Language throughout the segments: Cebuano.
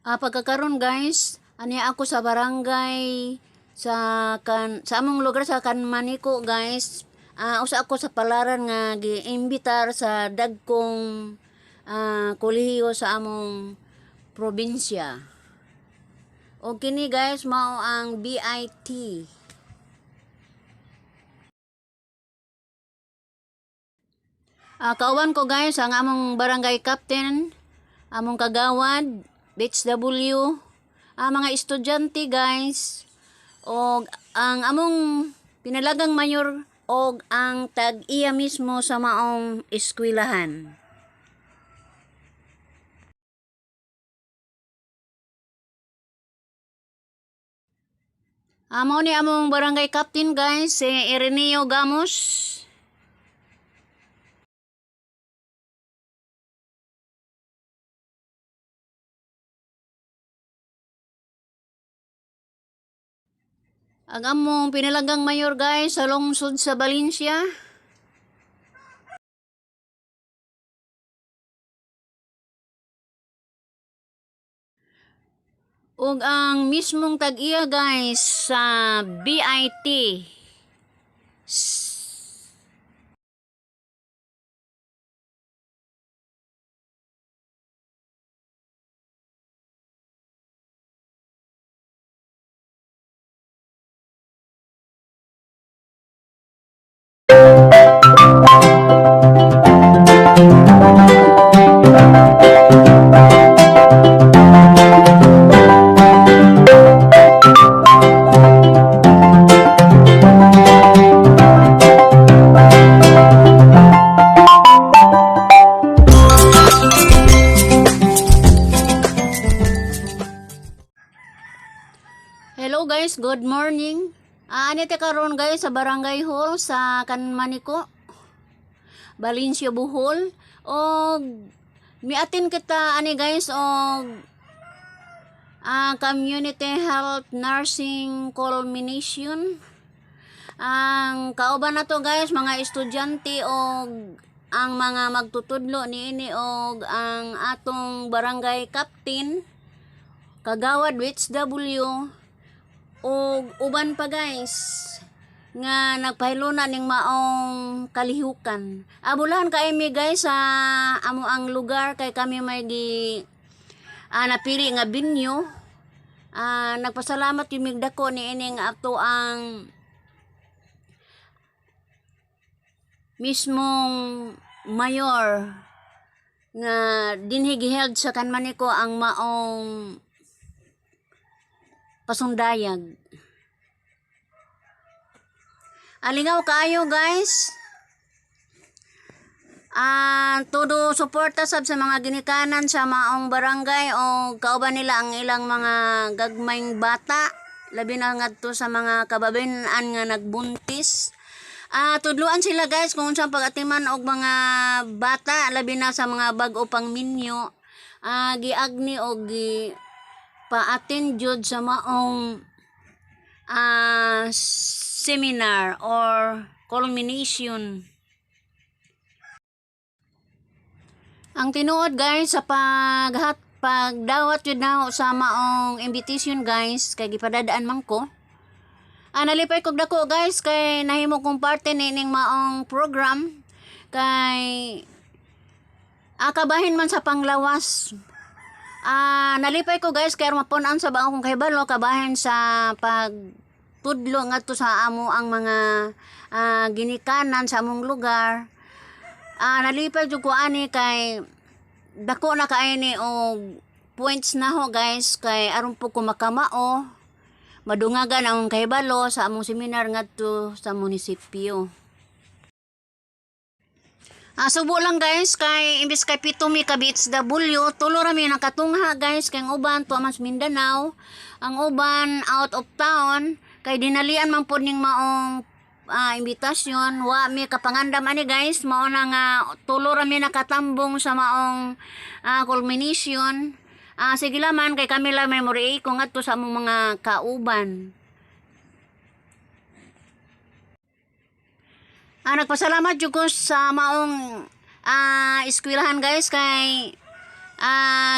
Pagkakaron guys, ani ako sa barangay sa kan sa among lugar sa Kanmaniko, guys. Usa ako sa palaran nga giimbitar sa dagkong kolehiyo sa among probinsya. O kini guys, mao ang BIT. Kauban ko guys ang among barangay captain, among kagawad, BHW, mga estudyante guys, og ang among pinalagang mayor og ang tag-iya mismo sa maong eskwelahan. Mao ni among barangay captain guys, si Ireneo Gamos. Ang among pinalagang mayor guys sa lungsod sa Valencia. Ug ang mismong tag-iya guys sa BIT. Hello guys, good morning. Ani te karon guys sa Barangay Hall sa Kanmaniko, Valencia, Bohol. Og miatin kita ani guys og Community Health Nursing Culmination. Ang kauban nato guys, mga estudyante og ang mga magtutudlo niini og ang atong barangay captain, kagawad W og uban pa guys nga nagpahiluna ning maong kalihukan. Abulahan kay mi guys sa amo ang lugar kay kami may gi napili nga venue. Nagpasalamat yung migdako ni ining ato ang mismong mayor nga dinhi giheld sa Kanmaniko ang maong pasundayag. Alingaw kaayo guys. Todo suporta sab sa mga ginikanan sa maong barangay o kauban nila ang ilang mga gagmayng bata, labi na ngadto sa mga kababayen-an nga nagbuntis. Tudluan sila guys kung unsang pag-atiman og mga bata, labi na sa mga bag-o pang minyo. Giagni og gi pa-attend jud sa maong seminar or culmination. Ang tinuod guys sa paghat pagdawat jud na sa maong invitation guys kay gipadadaan man ko. Nalipay kog dako guys kay nahimo kong parte nining maong program kay kabahin man sa panglawas. Nalipay ko guys kay mapun-an sa ba akong kahibalo kabahin sa pagtudlo ngadto sa amo ang mga ginikanan sa among lugar. Nalipay jud ko ani kay dako na kaayo ni og points na ho guys kay aron po ko makamao madungagan ang kahibalo sa among seminar ngadto sa munisipyo. Subo lang guys kay imbis kay 7 mi ka BHW, tulo ra mi nakatungha guys kay ang uban tuwa man sa Mindanao, ang uban out of town kay dinalian man pod ning maong imbitasyon. Wa mi kapangandam ani guys, mao na nga tulo ra mi nakatambong sa maong culmination. Sige laman kay kami lang memory ko ngadto sa among mga kauban. Nagpasalamat jud ko sa maong eskwelahan guys kay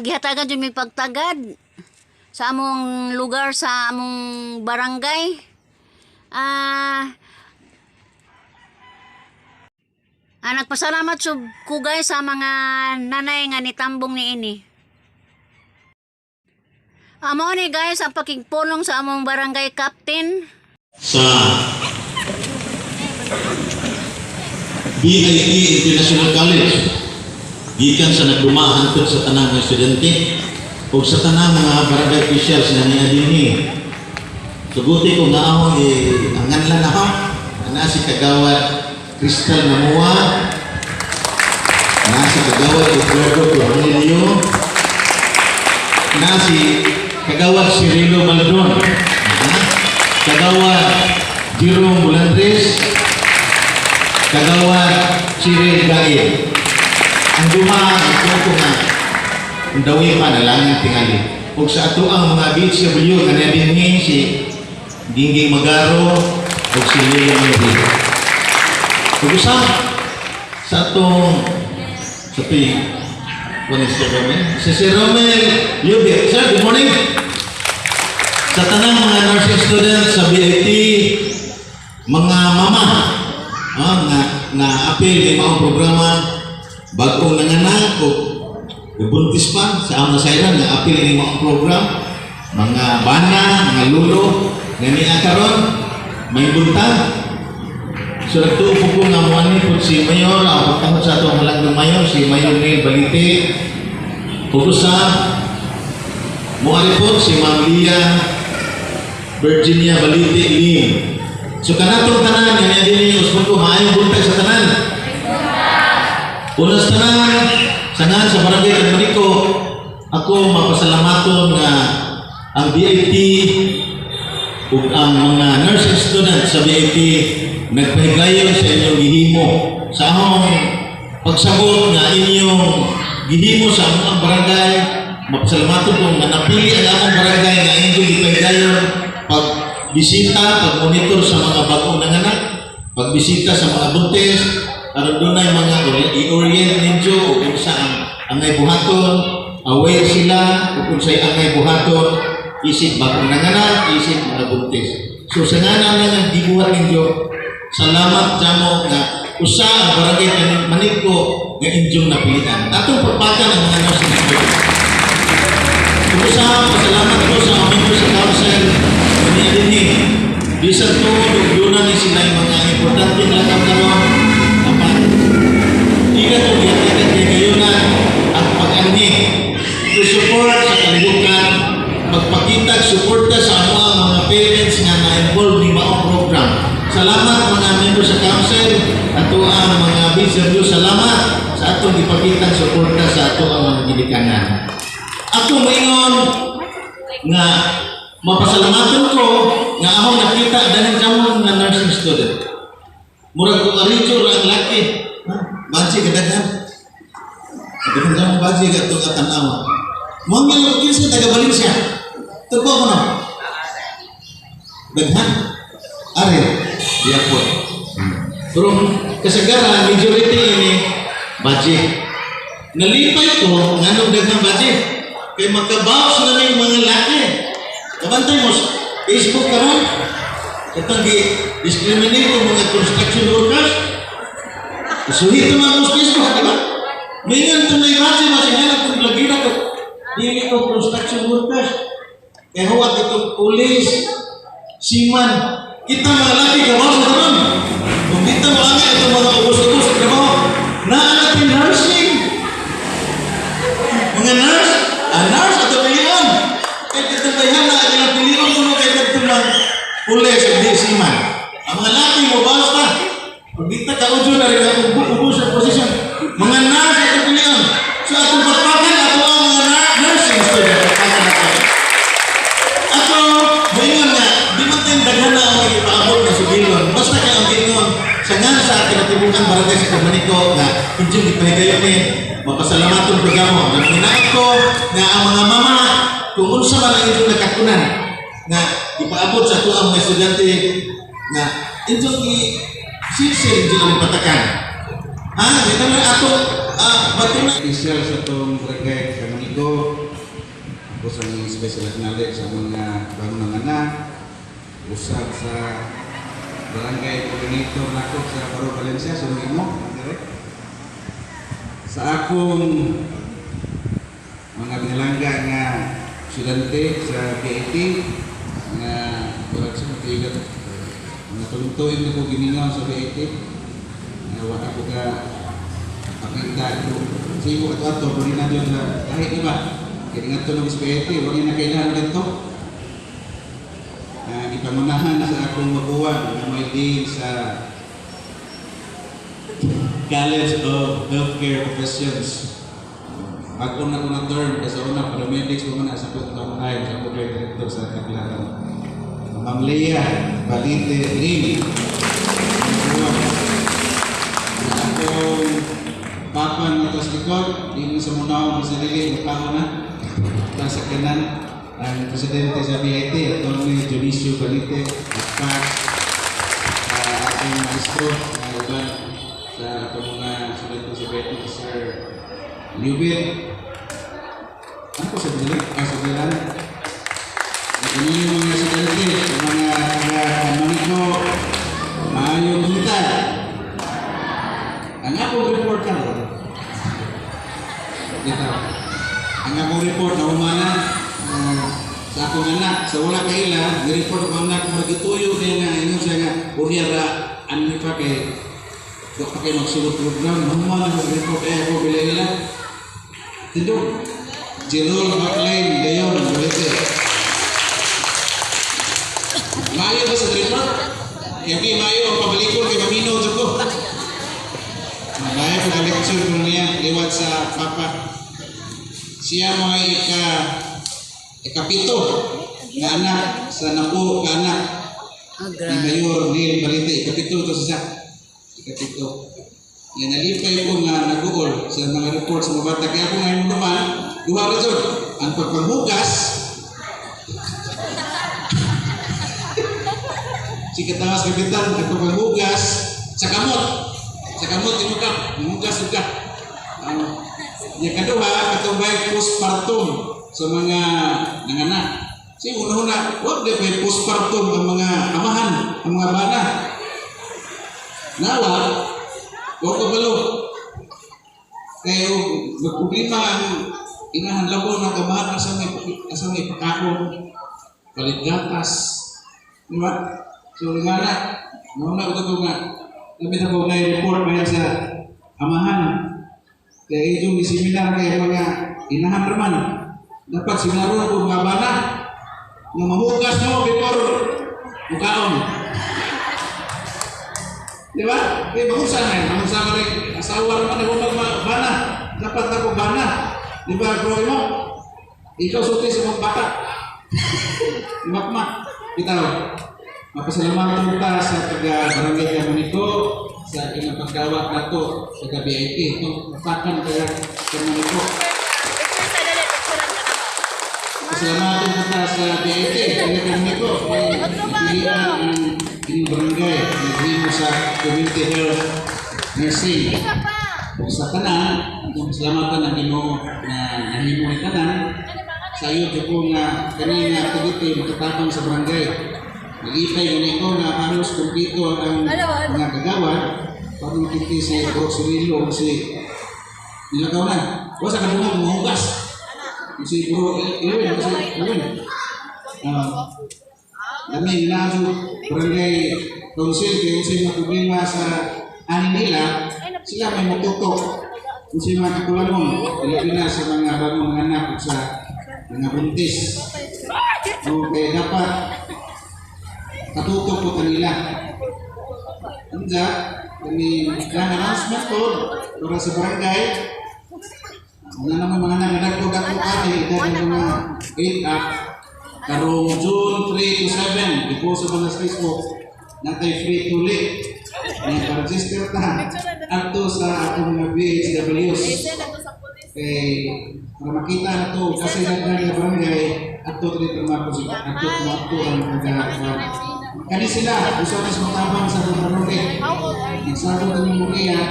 gihatagan jud mi pagtagad. Sa among lugar, sa among barangay. Nagpasalamat sub ko, guys, sa mga nanay nga nitambong niini. Amo ni, guys, ang pakigpulong sa among barangay captain. Sa BIT International College, gikan sa nagduma hangtod sa tanang mga estudyante ug sa tanang mga barangay officials na niya dinhi. Suguti ko nga ako ang nganlan ako ana si Kagawad Crystal Namua, na si Kagawad Eduardo Cornelio, na si Kagawad Cirilo Maladon, Kagawad Jerome Bulandres, Kagawad Cyril Gail. Ang duma, ang ko nga, ang dawi pa na lang ang tingali. Ug sa ato ang mga BHW nga niya dinhi, si Gingging Magaro ug si Leo Mary. Ug usa sa atong sa pi kuan si Romel, si Sir Romel Yubi. Sir, good morning. Sa tanang mga nursing students sa BIT, mga mama nga na apil ni maong programa, bagong nanganak o buntis pa sa among nasayran nga apil ni maong program, mga bana, mga lulo nga niya karon may buntag. So nagtuo po ko nga muani po si Mayor, ang pagtahod sa atong halangdong Mayor, si Mayor Neil Balite. Ug usa muari po si Ma'am Lia Virginia Balite Lim. So kanatong tanan nga niya dinhi, usbon ko, maayong buntag sa tanan. Una sa tanan, sa ngalan sa barangay Canmanico, ako mapasalamaton nga ang BIT ug ang mga nursing students sa BIT nagpahigayon sa inyong gihimo sa among pagsabot nga inyong gihimo sa among barangay. Mapasalamaton ko nga napili ang among barangay nga inyong gipahigayon pag bisita, pag monitor sa mga bagong nanganak, pagbisita sa mga buntis, aron dunay mga i-orient ninyo o unsa ang angay buhaton, aware sila kung unsay angay buhaton isip bagong nanganak, isip mga buntis. So sa nga nga gibuhat ninyo, salamat jamo nga usa ang barangay Manico nga inyong napilian. Atong pagpakan ang mga nursing student. Kung usa, pasalamat ko sa mga sa council nga dinhi. Bisan tuod ug duna ni sila yung mga importante nga lakam karon, apan ila to gihatagan kay gayunan ang pag-anhi to support sa kalihukan, magpakita suporta sa among mga parents nga na-involve ni maong program. Salamat, mga membro sa council, ato ang mga BCW, salamat sa atong gipakitang suporta sa ato ang mga gidikanan. Ako moingon nga mapasalamatan ko nga akong nakita dahil sa mga nursing student. Murag kung aricho ra ang laki. Ha? Baji kadaghan. Kadaghan sa mga baji kadto nga tan-awa. Mo nga lang kinsa taga Valencia. Tugbo ko no. Daghan. Are, diapon. Pero kasagaran, majority ini baji. Nalipay ko nganong daghang baji. Kay makabaw na ning mga laki. Kabantay mo sa Facebook karon. Katong gi discriminate ang mga construction workers. Suhito man mo sa Facebook, di ba? Mingan itong may baji, masingan kung lagi na ko. Dili ko construction workers. Kaya huwag itong police, seaman. Kita mga laki, kabaw sa tanon. Kung dito mo ang itong mga ubos-ubos sa trabaho, naa natin nursing. Mga nurse, ang nurse ato pilion. Kaya itong bayhan na ang ilang pilion kuno kay kadtong lang pulis hindi seaman. Ang mga laki mo basta. Pag dito ka udyo na rin ang ubos sa posisyon. Mga nurse ato pilion. So atong pagpakan ato ang mga nursing student. Pagpakan ato. Ako, moingon nga, di man tayong daghan na ang ipaabot na sugilon. Basta kay ang gingon, sa nga sa kinatibukan barangay sa Camaniko nga inyong gipahigayon ni mapasalamaton ko gamo. Nga hinaot ko nga ang mga mama, kung unsa man ang inyong nakakunan nga ipaabot sa ato ang mga estudyante nga inyong i silsil inyong alipatakan. Ha, ito na ato batuna. Official sa atong barangay Camaniko, Usang special acknowledge sa mga bagong anak, usab sa barangay coordinator nako sa Baro Valencia, sa imo, direk. Sa akong mga binalangga nga estudyante sa BIT nga murag sa matigat mga 3 tuig na ko gimingaw sa BIT nga wa ako ka pakita ko sa imo ato ato pero na jud sa lahi, di ba? Kaya ngadto na sa BIT, wa na kailangan dito. Ipangunahan sa akong maguwang nga may dean sa College of Healthcare Professions. Bago na ko na term, kasi una, paramedics ko man sa long time, sa akong director sa Kaplaran. Ma'am Leah Balite Lim. Sa akong papa na tos likod, din sa munaw sa dili, magpako na. Ta sa kanan, ang presidente sa BIT, Atty. Dionisio Balite, at pa akong maestro na uban sa atong mga estudyante sa BIT, si Sir Lubin. Ano po sa dili? Ah, sa Bilan. At inyong mga estudyante, mga taga-Maniko, maayong buntag. Ang akong report karon, dito. Ang akong report na humana sa akong anak, sa wala kaila, ni-report ko anak, magituyo niya nga, ingon siya nga, unya ra, ano pa kay, wa pa kay magsulod program, humana ang report eh ako bila ila. Tindog, Jerol McLean, Gayon, Balete. Maayo ba sa report? Kaya okay, maayo, ang pabalikon kay Mamino, jud ko. Maayo ko ka-lecture ko niya, liwat sa papa. Siya mo ay ikapito nga anak sa napo ka anak Ah, ni grabe. Mayor Neil Balite. Ikapito to siya. Ikapito. Nga nalipay ko nga nag-uol sa mga report sa mga bata. Kaya ako ngayon naman, duha ra jud. Ang pagpanghugas, si katawas kapitan, ang pagpanghugas sa kamot. Sa kamot, imo ka, manghugas ka. Yang kaduha, katong bay postpartum sa mga nanganak. Si una-una, wag di pay postpartum ang mga amahan, ang mga bana. Nawa, wag ka balo. Kaya magproblema ang inahan labo ng amahan, asa may pakakon, palit gatas. Di ba? So nga na, nauna ko ito nga, labi na ko may report bayan sa amahan. Kaya itong seminar kay mga inahan naman. Dapat sinaro ko mga bana nga mahugas mo before mukaon. Di ba? Eh, mahusa na eh. Mahusa ka rin. Asawa naman ako bana. Dapat ako bana. Di ba, bro mo? Ikaw sulti sa mga bata. Makmak. Bitaw. Mapasalamatan ta sa taga Barangay Camonito sa inyong pagdawat nato sa taga BIP. Itong tapakan taga Camonito. Pasalamatan ta sa BIP, taga Camonito. Pilihan ang inyong barangay. Naghimo sa community health nursing. Ug sa tanan, itong pasalamatan ang Ginoo na nahimo ni tanan. Sayo jud ko nga kani nga activity makatabang sa barangay. Nalipay gani ko nga halos kumpleto ang mga kagawad. Pag makiti si Bro Cirilo o si Nilagaw na. O sa kadungog mga hugas. Si Bro Irwin, si Irwin. Kami na barangay council kay unsay mga problema sa ani nila, sila may mututok unsay mga kakulangon dili na sa mga bagong anak ug sa mga buntis. Okay, dapat katutok po kanila. Unja, kami lang announcement po para sa barangay. Wala naman mga nangadagko-dagko kami, edad ng mga 8 up. Karong June 3 to 7, i-post sa mga Facebook, natay free tuli. May pa-register ta adto sa atong mga BHWs. Kay para makita na to kasi daghan nga barangay adto diri trumapo si adto adto ang taga. Kani sila gusto ni sa tabang sa barangay. Nagsabot ang mga iya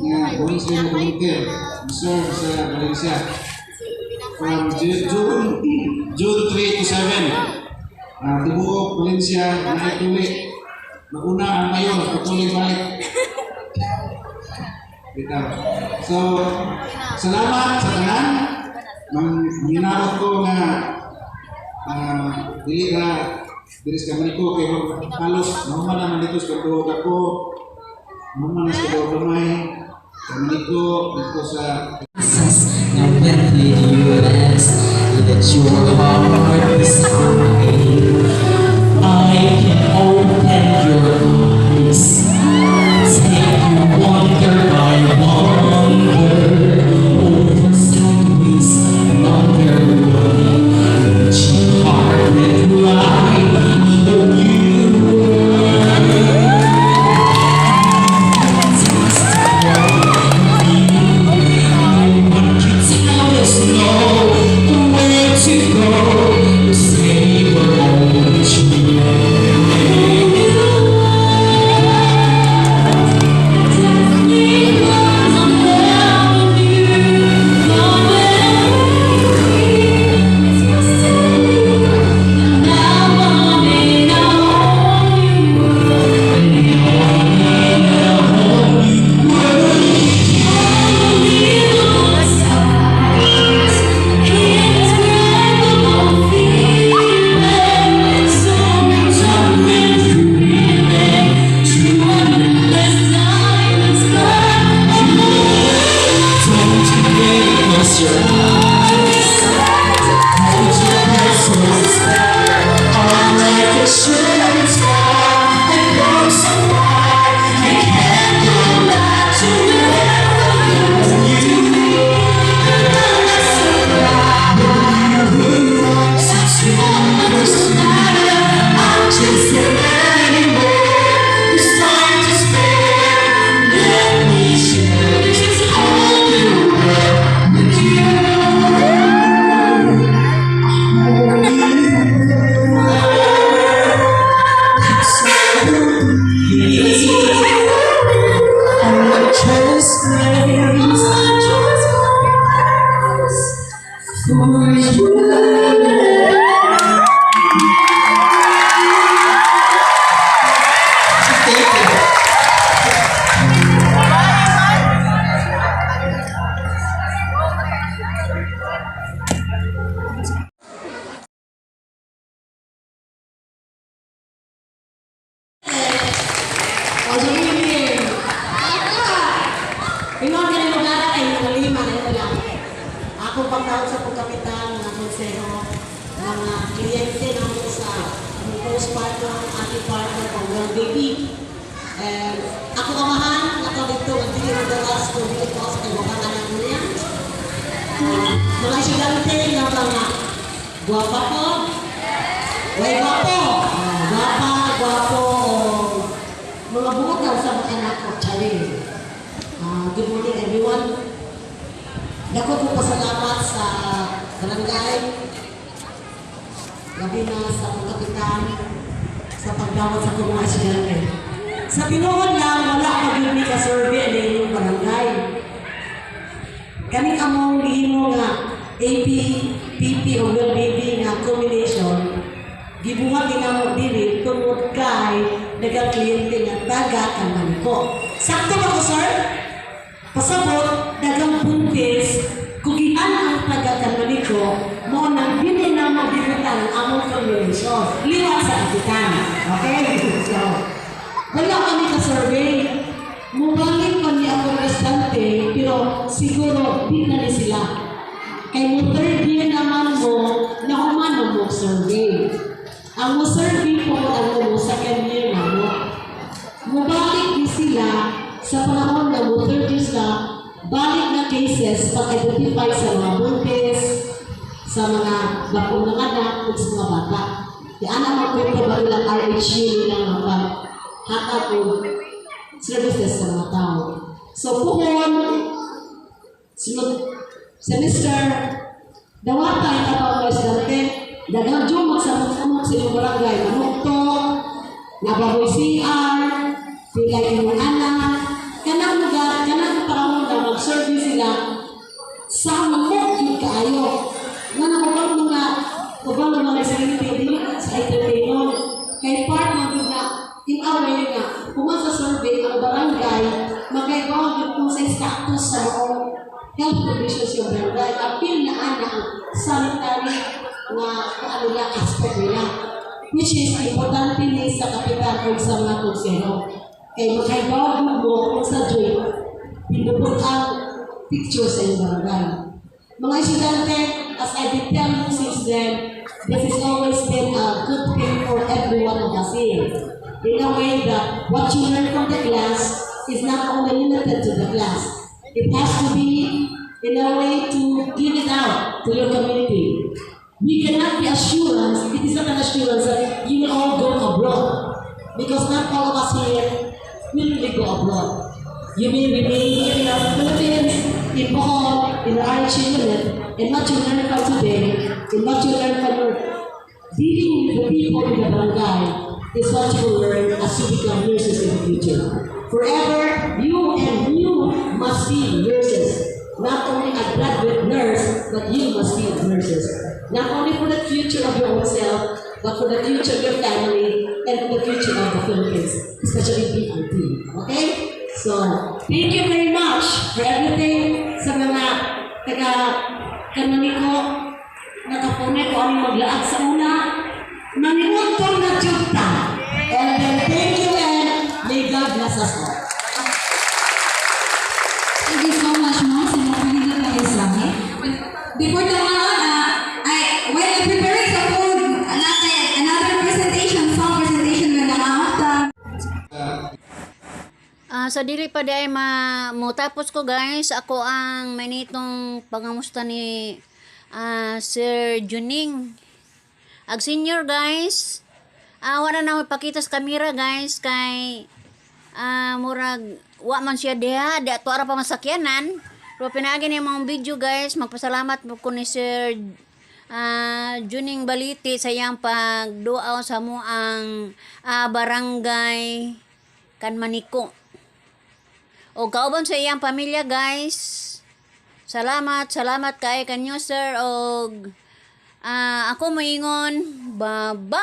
nga buhay sila volunteer serve sa Valencia from June Tibuok, Valencia, naay tuli. Mauna ang mayor, patuloy balik. Bitaw. So, salamat sa tanan. Mang ginarot ko nga dili ra diri sa Kamaniko kay halos nahuman naman dito sa Kadugo ako, nahuman na sa Kadugo Gamay, Kamaniko dito sa Now when did you last let your heart decide? I can open your eyes, take you wonder by wonder, over, sideways, and under, reaching heart with light, oh you No one can tell us no where to go. Say we're only dreaming. Don't you dare close your eyes. Hold your head so I'm like a shooting star that goes so far. You can't go back to where you. I'm chasing anymore. There's time to spare. Let me share this whole new world with you. Just grace, for you. Thank you. O, Jamie. Ingon ka rin maglara kay mga lima na ito lang. Akong pagtawag sa pagkapitan, mga konseho, mga kliyente namin sa among postpartum, antepartum, o well baby. And ako kamahan, ako dito, ang dili mo gawas ko, dili ko sa kaibukan anak niya. Mga estudyante nga mga guwapa ko, way gwapo, ah, gwapa, gwapo, mga buot sa mga anak ko, charing. Ah, good morning, everyone. Dako ko pasalamat sa barangay, labi na sa kapitan, sa pagdawat sa akong mga estudyante. Sa tinuod lang, wala pa gyud mi ka-survey ang inyong barangay. Kaning among gihimo nga AP, PP o well baby nga combination, gibuhat din namo diri tungod kay daghang kliyente nga taga Kamaniko. Sakto ba ko, sir? Pasabot, daghang buntis, kugian ang taga Kamaniko, mo nang dili na magibutan ang among combination. Liwat sa kapitan. Okay? So, wala kami ka-survey. Mubalik pa ni akong restante, pero siguro di na ni sila. Kay mo third year naman mo, na humano mo survey. Ang mo survey po ang mo second year na mo. Mubalik ni sila sa panahon na mo third year sila, balik na cases pag-identify sa mga buntis, sa mga bag-ong mga anak, ug sa mga bata. Di ana magkwento ba ilang RHU nilang mga paghatag og services sa mga tao. So puhon, sunod semester, dawata ang katawang mga estudyante, daghang jumot sa mga sa inyong barangay, manukto, nababoy CR, pilay inyong anak, kanang lugar, kanang panahon na mag-survey sila, sa mga yun kaayo. Nga na ubang mga estudyante, dili sa entertainment. Kay part man gyud na in a way nga human sa survey ang barangay makaibaw gyud kung sa status sa maong health conditions yung barangay. Apil na ana ang sanitary nga kung ano nila, aspect nila. Which is importante ni sa kapitan o sa mga konseho. Kay makaibaw gyud mo kung sa joy pinupot ang picture sa iyong barangay. Mga estudyante, as I've been telling you since then, this has always been a good thing for every one of us here. In a way that what you learn from the class is not only limited to the class. It has to be in a way to give it out to your community. We cannot be assurance, it is not an assurance that you will all go abroad. Because not all of us here will really go abroad. You may remain here in our Philippines, in Bohol, in the RH unit, and what you learn from today, and what you learn from your dealing with the people in the barangay, is what you will learn as you become nurses in the future. Forever, you and you must be nurses. Not only a graduate nurse, but you must be nurses. Not only for the future of your own self, but for the future of your family and for the future of the Philippines, especially BIT. Okay? So, thank you very much for everything sa mga taga Canonico, nakapunay ko ang maglaag sa una. Maniuntong na jud ta. And then thank you and may God bless us all. Thank you so much, ma'am, sa mga pinindot na mensahe. Before the mga, I, while I'm preparing the food, another presentation, song presentation with the amount. Ah, sa dili pa di ay ma motapos ko, guys, ako ang manitong pangamusta ni Sir Juning. Ag senior, guys. Wala na ako ipakita sa kamera, guys, kay murag wa man siya diha, di ato ara pa masakyanan. Pero pinaagi ni mga video, guys, magpasalamat mo ko ni Sir Juning Baliti sa iyang pagduaw sa mo ang barangay Kanmaniko. O kauban sa iyang pamilya, guys. Salamat, salamat kay kanyo, sir, og ako moingon, bye-bye.